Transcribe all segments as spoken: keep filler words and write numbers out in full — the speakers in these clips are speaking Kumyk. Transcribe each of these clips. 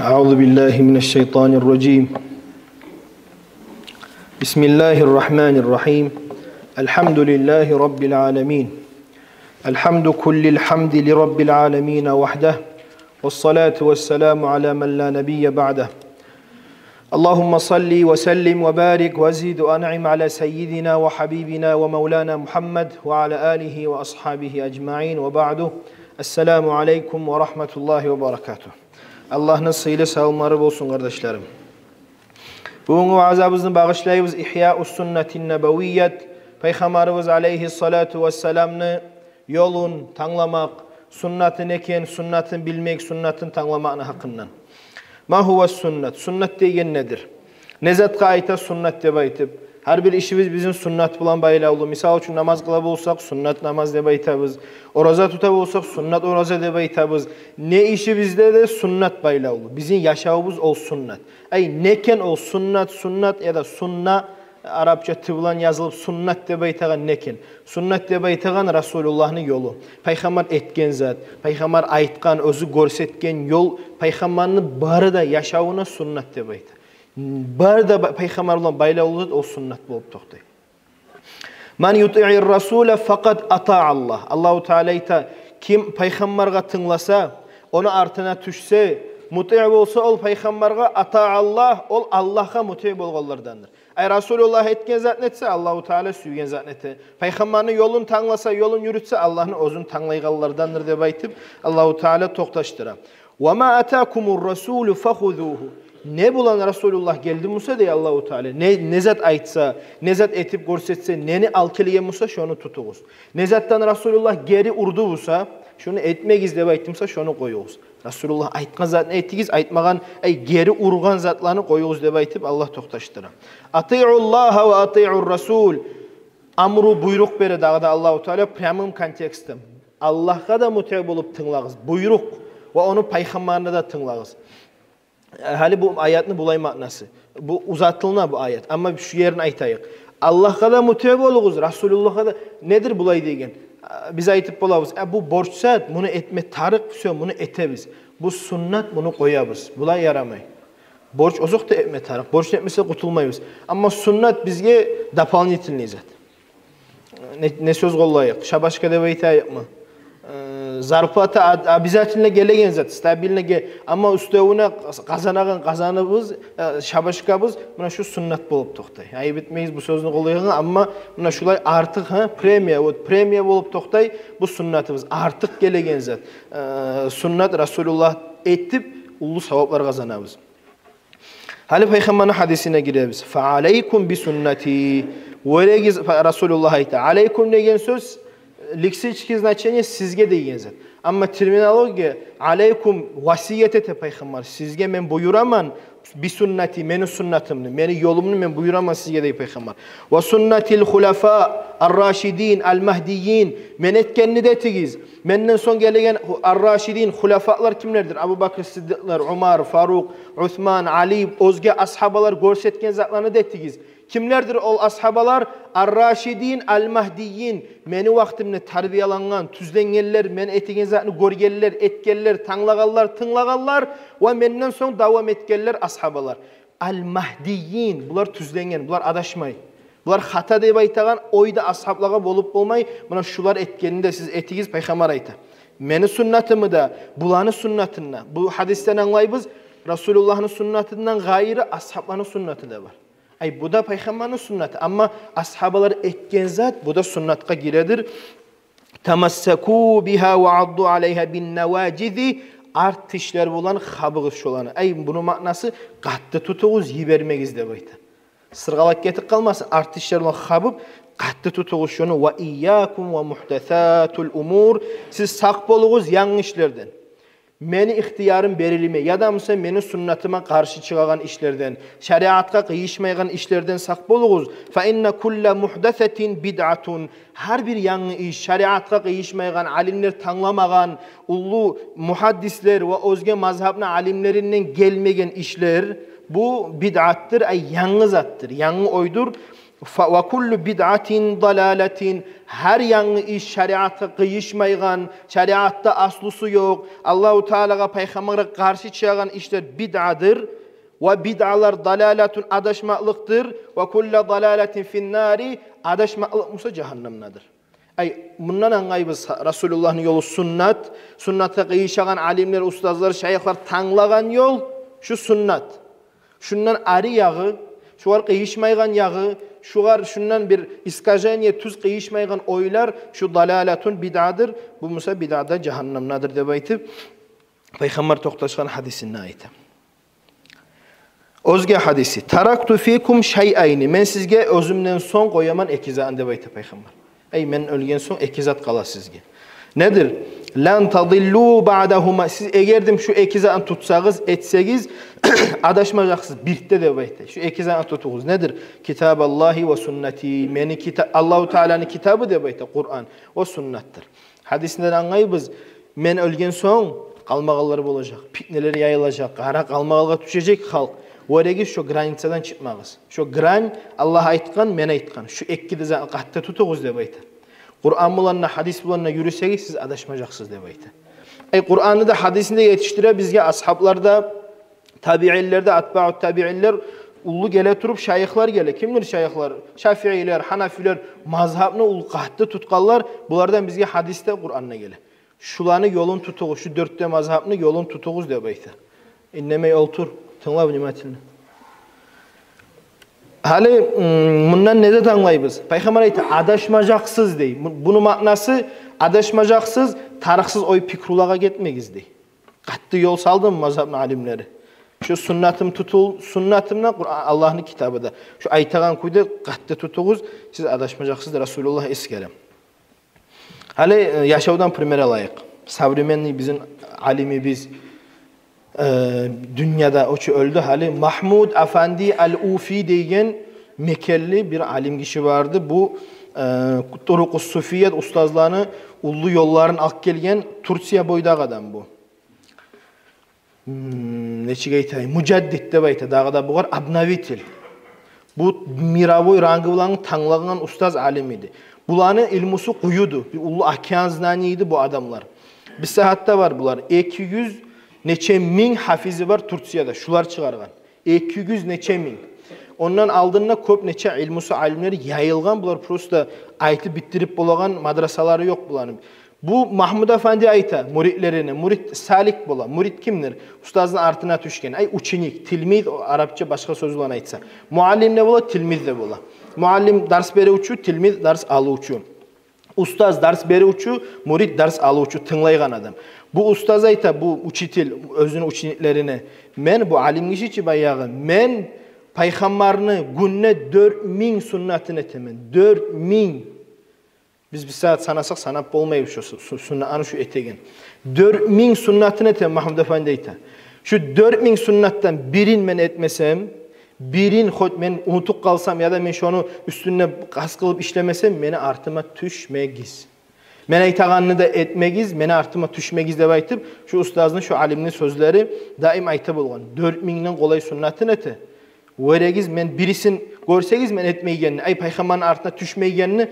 أعوذ بالله من الشيطان الرجيم. بسم الله الرحمن الرحيم. الحمد لله رب العالمين. الحمد كل الحمد لرب العالمين وحده. والصلاة والسلام على من لا نبي بعده. اللهم صل وسلم وبارك وزد وأنعم على سيدنا وحبيبنا ومولانا محمد وعلى آله وأصحابه أجمعين وبعد. السلام عليكم ورحمة الله وبركاته. Аллагьны сыйлы саламлары болсун, къардашларым. Бугюнгю ваъзабызны багъышлайбыз Ихьяу суннатин набавият, Пайхаммарыбыз алейгьиссалату вассаламны ёлун тангламакъ, суннаты некен, суннатын билмек, суннатын тангламакъны гьакъындан. Ма гьува суннат? Суннат деген недир? Не затгъа айта суннат деп айтып? Гьар бир ишибиз бизин суннат булан байлавлу. Мисал учун, намаз къыла болсакъ, суннат намаз деп айтабыз. Ораза тута болсакъ, суннат ораза деп айтабыз. Не ишибизде де суннат байлавлу. Бизин яшавубуз ол суннат. Ай, некен ол суннат? Суннат яда сунна, арапча тип булан язылып суннат деп айтагъан некен? Суннат деп айтагъан Расулуллагьны ёлу. Пайхаммар этген зат, пайхаммар айтгъан, оьзю гёрсетген ёл, пайхаммарны бары да яшавуна суннат деп айта. Бары да ба-, пайхаммар булан байлавлу зат ол суннат болуп токътай. Ман ютиъир расула факъад атаа Аллагь. Аллагьу Таала айта: ким пайхаммаргъа тынгласа, ону артына тюшсе, мутиъ болса ол пайхаммаргъа, атаа Аллагь, ол Аллагьгъа мутиъ болгъанлардандыр. Ай, Расулуллагь этген затны этсе, Аллагьу Таала сюйген затны эте. Пайхаммарны ёлун тангласа, ёлун юрютсе, Аллагьны оьзюн танглайгъанлардандыр деп айтып, Аллагьу Таала токъташдыра. Ва ма атакумур расулу фахузугьу. Не булан Расулуллагь гелди буса, дей Аллагьу Таала, не, не зат айтса, не зат этип гёрсетсе, нени алып гелген буса, шону тутугъуз. Не затдан Расулуллагь гери урду буса, шуну этмегиз деп айтды буса, шону къоюгъуз. Расулуллагь айтгъан затны этигиз, айтмагъан, ай, гери ургъан затланы къоюгъуз деп айтып, Аллагь токъташдыра. Атиъуллагьа ва атиъур расул. Амру, буйрукъ бере дагъы да Аллагьу Таала прямым контекстом. Аллагьгъа да мутиъ болуп тынглагъыз, буйрукъ, ва ону пайхаммарына да тынглагъыз. Гьали бу аятны булай маънасы. Бу узатылына бу аят. Амма шу ерин айтайыкъ. Аллагьгъа да мутиъ болугъуз, Расулуллагьгъа да. Недир булай деген? Биз айтып болабыз: «Э, бу борч зат, муну этме тарыкъ, всё, муну этебиз. Бу суннат, муну къоябыз». Булай ярамай. Борч озокъда этме тарыкъ. Борчну этмесе къутулмайбыз. Амма суннат бизге дополнительный зат. Не, не сёз къоллайыкъ? Шабашка деп айтайыкъмы? Э, зарплата об-, обязательно гелеген зат, стабильно ге-, амма уьстевюне къаз-, къазанагъан къазаныбыз, э, шабашкабыз, муна шу суннат болуп токътай. Айып этмегиз бу сёзню къоллайгъангъа, амма муна шулай артыкъ, гьа, премия, вот премия болуп токътай бу суннатыбыз, артыкъ гелеген зат. Э, суннат Расулуллагь этип, уллу саваплар къазанабыз. Гьали пайхаммарны гьадисине гиребиз. Фа алайкум би суннати. Вёрегиз, фа-, Расулуллагь айта. Алайкум деген сёз, лексический значение сизге деген зат. Амма терминология, алайкум, васият эте пайхаммар. Сизге мен буюраман, би суннати, мени суннатымны, мени ёлумну мен буюраман сизге, дей пайхаммар. Ва суннатил хулафа ар-рашидин ал-магьдийин. Мен этгенни де этигиз. Менден сонг гелеген ху-, ар-рашидин, хулафалар кимлердир? Абу Бакр Сиддикълар, Умар, Фарукъ, Усман, Али, оьзге асгьабалар гёрсетген затланы да этигиз. Кимлердир ол асгьабалар? Ар-рашидин ал-магьдийин. Мени вакътимде тарбиялангъан, тюзленгенлер, мен этеген затны гёргенлер, этгенлер, танглагъанлар, тынглагъанлар ва менден сонг давам этгенлер асгьабалар. Ал-магьдийин, булар тюзленген, булар адашмай. Булар хата деп айтагъан ой да асгьаблагъа болуп болмай, муна шулар этгенни де сиз этигиз, пайхаммар айта. Мени суннатымы да, буланы суннатын да. Бу гьадисден англайбыз, Расулуллагьны суннатындан гъайры асгьабланы суннаты да бар. Ай, бу да пайхаммарны суннаты. Амма асгьабалар этген зат, бу да суннатгъа гиредир. Тамассаку бигьа ва адду алайгьа бин наважизи, арт тишлер булан хабыгъыз шоланы. Ай, буну маънасы, къатты тутугъуз, йибермегиз деп айта. Сыргъалап гетип къалмасын, арт тишлер булан хабып, къатты тутугъуз шону. Ва ийякум ва мугьдасатул умур, сиз сакъ болугъуз янгы ишлерден. Мени ихтиярым берилме, яда буса мени суннатыма къаршы чыгъагъан ишлерден, шариатгъа къыйышмайгъан ишлерден сакъ болугъуз. Фа инна кулла мугьдасатин бидъатун. Гьар бир янгы иш, шариатгъа къыйышмайгъан, алимлер тангламагъан, уллу мугьаддислер ва оьзге мазгьабны алимлеринден гелмеген ишлер, бу бидъатдыр, ай, янгы затдыр, янгы ойдур. Фа ва куллу бидъатин далалатин. Гьар янгы иш, шариатгъа къыйышмайгъан, шариатда аслусу ёкъ, Аллагьу Таалагъа, пайхаммаргъа къаршы чыгъагъан ишлер бидъадыр. Ва бидъалар далалатун, адашмакълыкъдыр. Ва кулла далалатин финнари, адашмакълыкъ буса жагьаннамдадыр. Ай, мундан англайбыз, Расулуллагьны ёлу суннат, суннатгъа къыйышагъан алимлер, устазлар, шайыхлар танглагъан ёл шу суннат. Шундан ари ягъы, шугъар къыйышмайгъан ягъы, шугъар шундан бир искажение, тюз къыйышмайгъан ойлар, шу далалатун, бидъадыр, бу буса бидъада жагьаннамдадыр деп айтып, пайхаммар токъташгъан гьадисинде айта. Оьзге гьадиси: «Таракту фикум шайъайни». Мен сизге оьзюмден сонг къояман эки затны деп айта пайхаммар. Эй, мен оьлген сонг эки зат къала сизге. Недир? «Лан тадиллу баъдагьума». Сиз эгер де шу эки затны тутсагъыз, этсегиз, адашмажакъсыз бирт де деп айта. Шу эки затны тутугъуз. Недир? «Китабаллагьи ва суннати». Мени кита-, Аллагьу Тааланы китабы деп айта, Къуран, ва суннатдыр. Гьадисинден англайбыз, мен оьлген сонг къалмагъаллар болажакъ, питнелер яйылажакъ, къара къалмагъалгъа тюшежек халкъ. Вёрегиз, шо границадан чыкъмагъыз. Шо грань, Аллагь айтгъан, мен айтгъан. Шу эки де затны къатты тутугъуз деп айта. Къуран булан да, гьадис булан да юрюсегиз, сиз адашмажакъсыз деп айта. Ай, Къуранны да, гьадисни де етишдире бизге асгьаблар да, табиинлер де, атбаъу табиинлер, уллу геле туруп шайыхлар геле. Кимдир шайыхлар? Шафиилер, гьанафилер, мазгьабны уллу къатты тутгъанлар. Булардан бизге гьадис де, Къуран да геле. Шуланы ёлун тутугъуз, шу дёрт де мазгьабны ёлун тутугъуз деп айта. Индемей олтур, тынгла внимательно. Гьали, м, мундан не зат англайбыз? Пайхаммар айта, адашмажакъсыз дей. Бу-, буну маънасы, адашмажакъсыз, тарыкъсыз ой-пикрулагъа гетмегиз дей. Къатты ёл салды мазгьабны алимлери. Шу суннатым тутул-, суннатым да, Къуран, Аллагьны китабы да. Шу айтагъан кюйде къатты тутугъуз, сиз адашмажакъсыз деп Расулуллагь эсгере. Гьали, э, яшавдан пример алайыкъ. Современный бизин алимибиз, э, дюньяда, о чу оьлдю гьали, Магьмуд Афанди ал-Уфи деген мекенли бир алим гиши барды. Бу, э, турукъу суфият, устазланы уллу ёлларын алып гелген, Турция бойдагъы адам бу. М, нечик айтайым, мужаддид деп айта, дагъы да бугъар обновитель. Бу мировой рангы булан танглагъан устаз алим эди. Буланы илмусу къуюду, бир уллу океан знания эди бу адамлар. Бу сагьатда бар булар, эки юз нече минг гьафизи бар Турцияда, шулар чыгъаргъан. Эки юз нече минг. Ондан алдында кёп нече илмусу алимлер яйылгъан, булар просто айтып битдирип болагъан мадрасалары ёкъ буланы. Бу Магьмуд Афанди айта муридлерине, мурид салик бола. Мурид кимдир? Устазны артына тюшген. Ай, ученик, тилмиз, арапча башгъа сёз булан айтса. Муаллим де бола, тилмиз де бола. Муаллим дарс беривчю, тилмиз дарс алывчу. Устаз дарс беривчю, мурид дарс алывчу, тынглайгъан адам. Бу устаз айта, бу учитель оьзюню учениклерине: «Мен, бу алим гиши чи баягъы, мен пайхаммарны гюнде дёрт минг суннатын этемен». Дёрт минг. Биз бир сагьат санасакъ, санап болмайбыз шо су-, су-, суннатны шу этеген. Дёрт минг суннатын этемен, Магьмуд Афанди айта. Шу дёрт минг суннатдан бирин мен этмесем, бирин, хоть мен унутуп къалсам, яда мен шону уьстюнде къаст къылып ишлемесем, мени артыма тюшмегиз. Мен айтагъанны да этмегиз, мени артыма тюшмегиз деп айтып, шу устазны, шу алимни сёзлери даим айта болгъан. Дёрт мингден къолай суннатын эте. Вёрегиз, мен бирисин гёрсегиз мен этмейгенни, ай, пайхаммарны артына тюшмейгенни,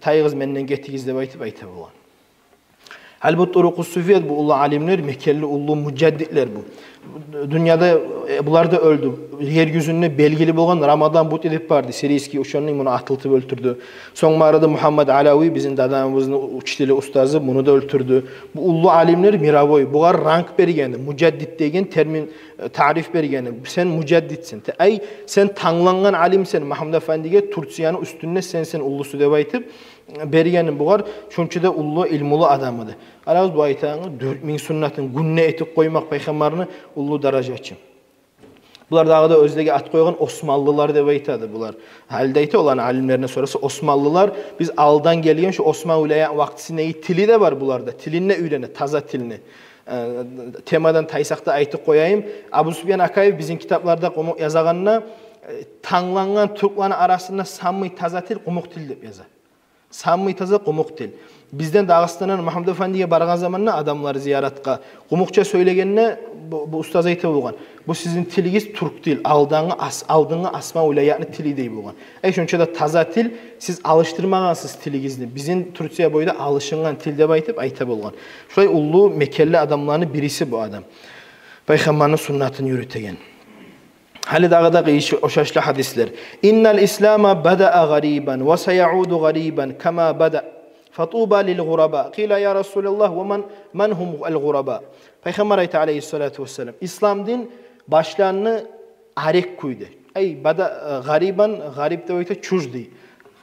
тайыгъыз менден, гетигиз деп айтып айта болгъан. Гьали бу турукъу суфият, бу уллу алимлер, мекенли уллу мужаддидлер бу. Дюньяда, э, булар да оьлдю. Ер юзюнде белгили болгъан Рамадан Бути деп барды, сирийский, ошону, муну атылтып оьлтюрдю. Сонг барады Мугьаммад Алави, бизин дадабызны учители, устазы, муну да оьлтюрдю. Бу уллу алимлер мировой, бугъар ранг бергени, мужаддид деген термин, э, таъриф бергени. Сен мужаддидсен. Те, ай, сен танглангъан алимсен, Магьмуд Афандиге Турцияны уьстюнде сенсен уллусу деп айтып, бергени бугъар, шонча да уллу илмулу адам эди. Къарагъыз, бу айтагъан дёрт минг суннатын гюнде этип къоймакъ пайхаммарны, уллу даража чы. Булар дагъы да оьзлеге ат къойгъан османлылар деп айтады булар. Гьали де айта, оланы алимлерине сораса, османлылар, биз алдан гелген, шу Осман вилаят вакътисиндеги тили де бар буларда. Тилин де уьйрене, таза тилни. Э, темадан тайсакъ да айтып къояйым. Абусупиян Акаев бизин китапларда къумукъ язагъанда, э, танглангъан тюрклени арасында самый таза тил къумукъ тил деп яза. Самый таза къумукъ тил. Бизден Дагъыстандан Магьаммат-эфендиге баргъан заманда адамлар зияратгъа къумукъча сёйлегенде, бу, бу устаз айта болгъан: «Бу сизин тилигиз тюрк тил, алдынгъы ас-, алдынгъы Осман вилаятны тили», — дей болгъан. Эй, шонча да таза тил, сиз алышдырмагъансыз тилигизни. Бизин Турция бойда алышынгъан тил деп айтып айта болгъан. Шолай уллу мекенли адамланы бириси бу адам. Пайхаммарны суннатын юрютеген. Гьали дагъы да къыйыш-, ошашлы гьадислер. «Иннал ислама бадаа гъарибан ва саяуду гъарибан кама бада. Фатуба лил гъураба». Къила: «Я Расулаллагь, ва ман, ман гьум ал гъураба?» Пайхаммар айта, алейгьиссалату вассалам: «Ислам дин башланды арек кюйде». Ай, бада, э, гъарибан, гъариб деп айта чуждый.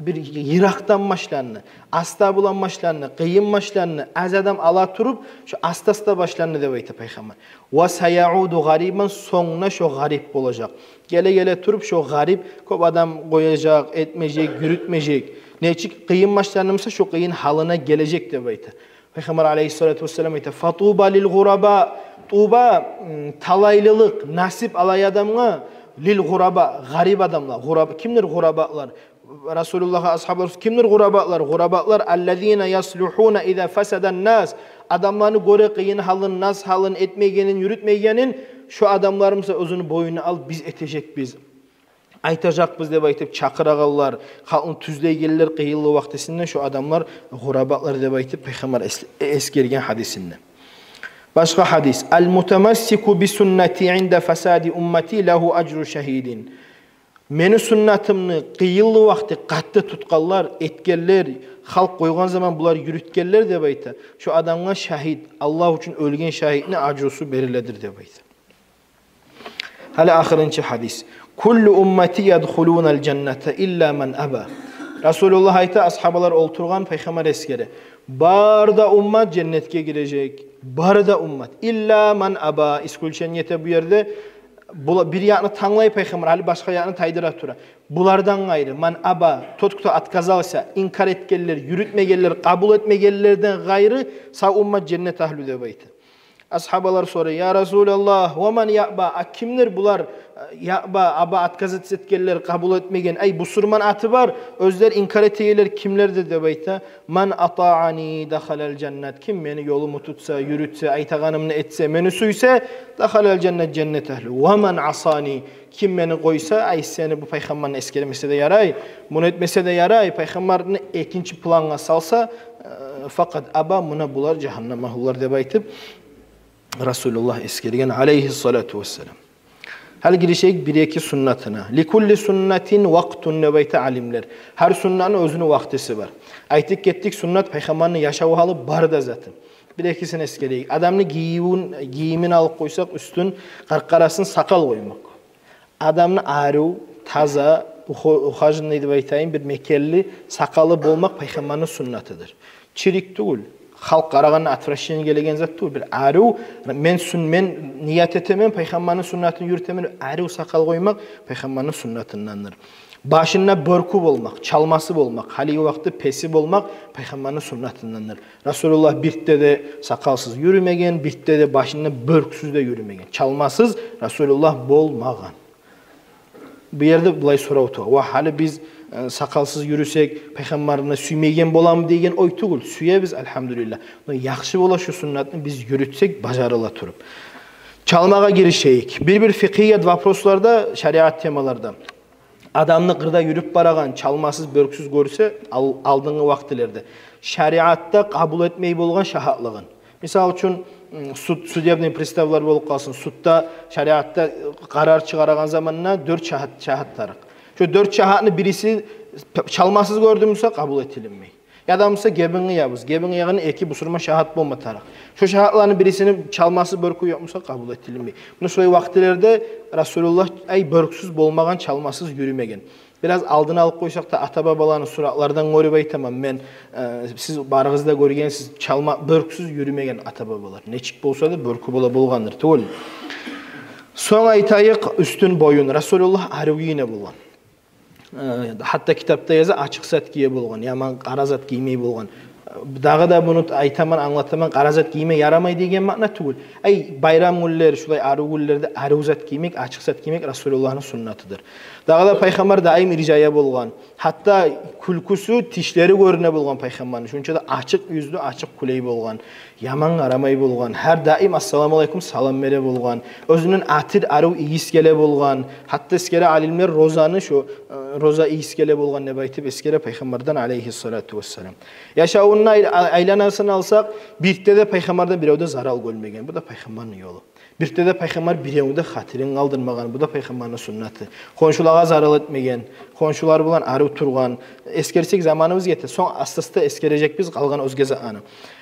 Бир йыракъдан башланды, аста булан башланды, къыйын башланды, аз адам ала туруп, шо аста-аста башланды деп айта пайхаммар. «Ва саяуду гъарибан», сонгуна шо гъариб болажакъ. Геле-геле туруп шо гъариб, кёп адам къояжакъ, этмежек, юрютмежек. Нечик къыйын башланды буса, шо къыйын гьалына гележек деп айта. Пайхаммар алейгьиссалату вассалам айта: «Фатуба лил гъураба». Туба, м, талайлылыкъ, насип алай адамгъа, лил гъураба, гъариб адамла. Гъураба, кимдир гъурабалар? Расулуллагьгъа асгьабалар: «Кимдир гъурабалар?» Гъурабалар: «Аллазина яслугьуна иза фасадан нас». Адамланы гёре къыйын гьалын, нас гьалын, этмейгенин, юрютмейгенин, шо адамлар буса оьзюню бойнуна алып: «Биз этежекбиз, айтажакъбыз», — деп айтып чакъырагъанлар, халкъны тюзлейгенлер къыйынлы вакътисинде, шо адамлар гъурабалар деп айтып пайхаммар эс-, эсгерген гьадисинде. Башгъа гьадис: «Ал мутамассику би суннати инда фасади уммати лагьу ажру шагьидин». Мени суннатымны къыйынлы вакъти къатты тутгъанлар, этгенлер, халкъ къойгъан заман булар юрютгенлер деп айта. Шо адамгъа шагьит, Аллагь учун оьлген шагьитни ажрусу бериледир деп айта. Гьали ахырынчы гьадис. «Куллу уммати ядхулунал жанната илла ман аба». Расулуллагь айта, асгьабалар олтургъан, пайхаммар эсгере: «Бары да уммат женнетге гирежек. Бары да уммат. Илла ман аба». Исключение эте бу ерде. Була-, бир якъны танглай пайхаммар, гьали башгъа якъны тайдыра тура. «Булардан къайры, ман аба, тот, кто отказался, инкар этгенлер, юрютмегенлер, къабул этмегенлерден къайры, сав уммат женнет агьлю», — деп айта. Асгьабалар сорай: «Я Расулаллагь, ва ман яъба? А кимдир булар, э, яъба, аба, отказаться этгенлер, къабул этмеген? Ай, бусурман аты бар, оьзлер инкар этегенлер кимлердир?» — деп айта. «Ман атаани дахалал жаннат». Ким мени ёлуму тутса, юрютсе, айтагъанымны этсе, мени сюйсе, дахалал жаннат, женнет агьлю. «Ва ман асани», ким мени къойса, ай, сени бу пайхаммарны эсгермесе де ярай, муну этмесе де ярай, пайхаммарны экинчи плангъа салса, э, «факъад аба», муна булар жагьаннам агьлулар деп айтып, Расулуллагь эсгерген, алейгьиссалату вассалам. Гьали гиришейик бир-эки суннатына. «Ликулли суннатин вакътун», — деп айта алимлер. Гьар суннаны оьзюню вакътиси бар. Айтып гетдик, суннат — пайхаммарны яшав гьалы, бары да заты. Бир-экисин эсгерейик. Адамны гийивюн, гийимин алып къойсакъ, уьстюн, къаркъарасын, сакъал къоймакъ. Адамны арив, таза, ухо-, ухоженный деп айтайын, бир мекенли сакъалы болмакъ пайхаммарны суннатыдыр. Чирик тюгюл, халкъ къарагъанда отвращение гелеген зат тюгюл, бир арив, мен сун-, мен ният этемен, пайхаммарны суннатын юрютемен, арив сакъал къоймакъ пайхаммарны суннатындандыр. Башында бёркю болмакъ, чалмасы болмакъ, гьалиги вакътиде песи болмакъ пайхаммарны суннатындандыр. Расулуллагь биртде де сакъалсыз юрюмеген, биртде де башында бёркюсюз де юрюмеген. Чалмасыз Расулуллагь болмагъан. Бу ерде булай сорав тува. Ва гьали биз, э, сакъалсыз юрюсек, пайхаммарны сюймейген боламы деген ой тюгюл. Сюебиз, альгьамдулиллагь. Но яхшы бола шу суннатны биз юрютсек, бажарыла туруп. Чалмагъа гиришейик. Бир-бир фикъгьият вопросларда, шариат темаларда. Адамны къырда юрюп барагъан чалмасыз, бёркюсюз гёрсе, ал-, алдынгъы вакътилерде, шариатда къабул этмей болгъан шагьатлыгъын. Мисал учун, м, суд, судебный приставлар болуп къалсын, судда, шариатда, э, къарар чыгъарагъан заманда дёрт шагьат, шагьат тарыкъ. Шо дёрт шагьатны бириси п-, чалмасыз гёрдю буса, къабул этилинмей. Яда буса гебин къыябыз. Гебин къыягъанда эки бусурман шагьат болма тарыкъ. Шо шагьатланы бирисини чалмасы, бёркю ёкъ буса, къабул этилинмей. Муна шолай вакътилерде Расулуллагь, ай, бёркюсюз болмагъан, чалмасыз юрюмеген. Бираз алдын алып къойсакъ да, ата-бабаланы суратлардан гёрюп айтаман мен, э, сиз барыгъыз да гёргенсиз, чалма, бёркюсюз юрюмеген ата-бабалар. Нечик болса да бёркю бола болгъандыр, тюгюл. Сонг айтайыкъ, уьстюн, боюн. Расулуллагь арив гийине болгъан. Э, гьатта китапда яза, ачыкъ зат гие болгъан, яман къара зат гиймей болгъан. Э, Дагъы да муну айтаман, англатаман, къара зат гийме ярамай деген маъна тюгюл. Ай, байрам гюнлер, шулай арив гюнлерде арив зат гиймек, ачыкъ зат гиймек Расулуллагьны суннатыдыр. Дагъы да пайхаммар даим иржая болгъан. Гьатта кюлкюсю, тишлери гёрюне болгъан пайхаммарны. Шунча да ачыкъ юзлю, ачыкъ кюлей болгъан. Яман къарамай болгъан. Гьар даим ассаламу алейкум салам бере болгъан. Оьзюнден атир арив ийис геле болгъан. Гьатта эсгере алимлер розаны шо, э, роза ийис геле болгъан деп айтып эсгере пайхаммардан алейгьиссалату вассалам. Яшавуну ай-, айланасын алсакъ, бирде де пайхаммардан биревде зарал гёрмеген. Бу да пайхаммарны ёлу. Бирде де пайхаммар биревню де хатирин къалдырмагъан. Бу да пайхаммарны суннаты. Хоншулагъа зарал этмеген, хоншулар булан арив тургъан. Эсгерсек, заманыбыз гете. Сонг аста-аста эсгережекбиз къалгъан оьзге затланы.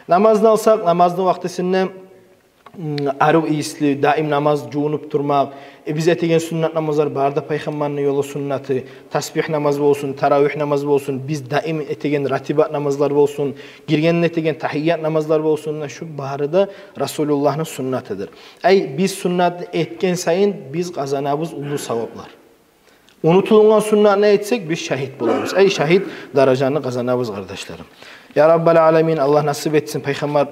Намазны алсакъ, намазны вакътисинде, м, арив ийисли, даим намаз жувунуп турмакъ. Э, биз этеген суннат намазлар бары да пайхаммарны ёлу, суннаты. Тасбигь намаз болсун, таравигь намаз болсун, биз даим этеген ратибат намазлар болсун, гиргенде этеген тагьият намазлар болсун, шу бары да Расулуллагьны суннатыдыр. Ай, биз суннат этген сайын биз къазанабыз уллу саваплар. Унутулунгъан суннатны этсек, биз шагьит болабыз. Ай, шагьит даражаны къазанабыз, къардашларым. Я Раббал аламин, Аллагь насип этсин пайхаммар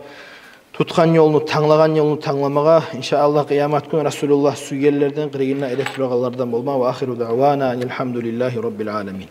тутгъан ёлну, танглагъан ёлну тангламагъа. Иншааллагь, къыямат гюн Расулуллагь сюйгенлерден, къырыйында эретурагъанлардан болма. Ва ахиру даъвана анил гьамдулиллагьи раббил аламин.